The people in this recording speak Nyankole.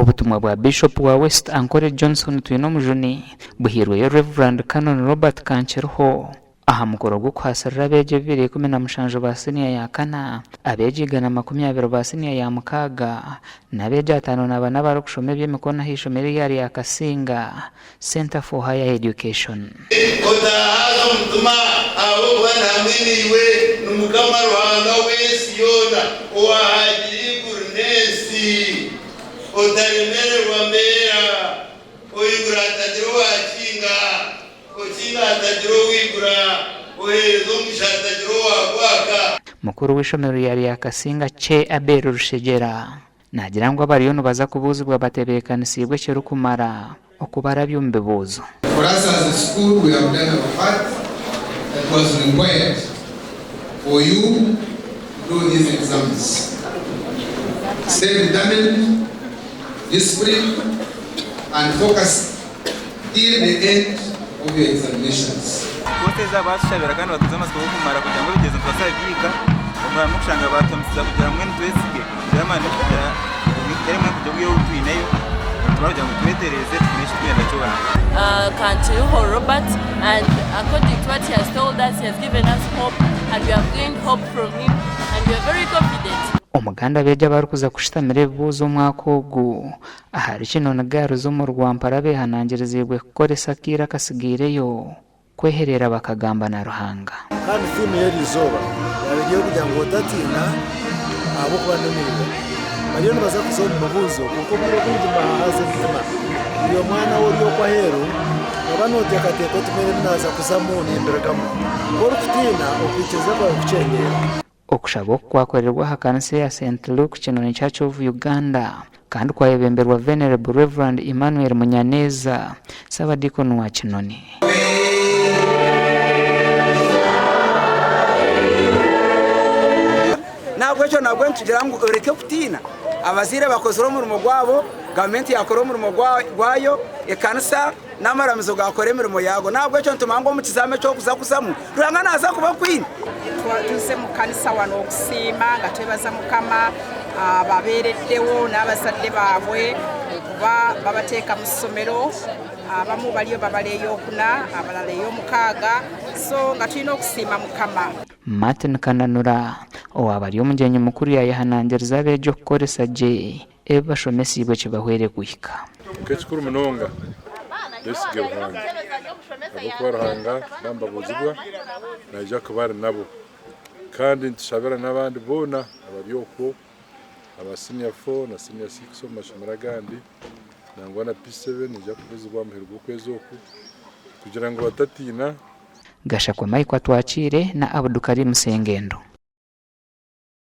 Obutumwa bwa Biishopu wa West Ankole Johnson Twinomujuni buhairweyo Rev. Canon Robert Kankiriho aha mukoro gw'okuhaasirira abeegi 217 ba siniya ya kana, abeegi 120 ba siniya ya mukaaga n'abeegi 54 abarikushoma eby'emikono aha ishomero erya Ryakasinga Centre for Higher Education. Otahaaza omutima, ahabw'okuba ndi hamwe naiwe, ni Mukama Ruhanga w'ensi yoona, owaahangire eiguru n'ensi. Otaremererwa mbeera, oigura hatagira owaakinga, okinga hatagira owaigura, oheereza omugisha hatagira owaagwaka. Mukuru w'eishomero rya Ryakasinga Che Abel Rushegyera Naagira ngu abariyo nibaza kubuuzibwa batebeekanisiibwe ekirikumara okubarabya omu bibuuzo. For us as a school we have done our part that was required for you to do these exams. Stay determined, disciplined and focused till the end of your examinations. Koosi ezi baatushabira kandi batuha amatsiko g'okumara kugira ngu ebigyezo nitubaasa kubihiika, obwo harimu kushanga baatuhamiisiza kugira ngu mbwenu twesige tugire amaani g'okugira mbwenu kugira obwire obu twineyo nitubaasa kugira ngu twetereeze tufune eki turikwenda kyona. Kankiriho Robert and according to what he has told us he has given us hope and we have gained hope from him and we are very confident. Omuganda abeegi abarikuza kushutamira ebibuuzo omwaka ogu Ahari kino nigaruza omu rwampara behanangiriziibwe kukoresa akaire akasigaireyo kwehereera bakagamba na Ruhanga. Kandi theme y'eri izooba yaaba eri ey'okugira ngu otatiina ahabw'okuba ndi naiwe. Bariyo nibaza kuza omu bibuuzo kwonka obwire obwingi nibahahaza emitima. Ori omwana we ori okwo aheeru, nooba nooteekateeka oti mbwenu ebi naaza kuzamu nimbirugamu. Ku orikutiina, okwikiriza kwawe kukyendeera. Okushaba oku kwakorerwa aha kanisa eya St Luke Kinoni Church of Uganda kandi kwayebemberwa Venerable Rev Emmanuel Munyaneza, Ssabadiikoni wa Kinoni. N'ahabw'ekyo nabwo nitugira ngu oreke kutiina. Abazaire bakozire omurimo gwabo, gavumenti yaakora omurimo gwayo, ekanisa n'amaramizo gaakora emirimo yaago. N'ahabw'ekyo nitumanya ngu omu kizaamo eki orikuza kuzamu, Ruhanga naaza kuba akwine. Tuzze mu kkanisa wano okusiima nga twebaza Mukama ababeereddewo n'abazadde baabwe okuba babateeka mu ssomero. Abamu baliyo babala ey'okuna abalala ey'omukaaga so nga tulina okusiima Mukama. Martin Kananura, owaaba ari omugyenyi mukuru yaayehanangiriza abeegi okukoresa gye Ebi bashomesiibwe kibahwere kuhika. Nk'ekikuru munonga, beesige Ruhanga, ahabw'okuba Ruhanga baaba nibabuuzibwa, naija kuba ari nabo. Kandi nitushabira n'abandi boona abari okwo, aba siniya fo na siniya sikisi omu mashomero agandi, nangwa na P7 neija kubuuzibwa aha muheru gw'okwezi oku, kugira ngu batatiina. Gashakwe Mike Atwakiire na Abdukarim Sengendo.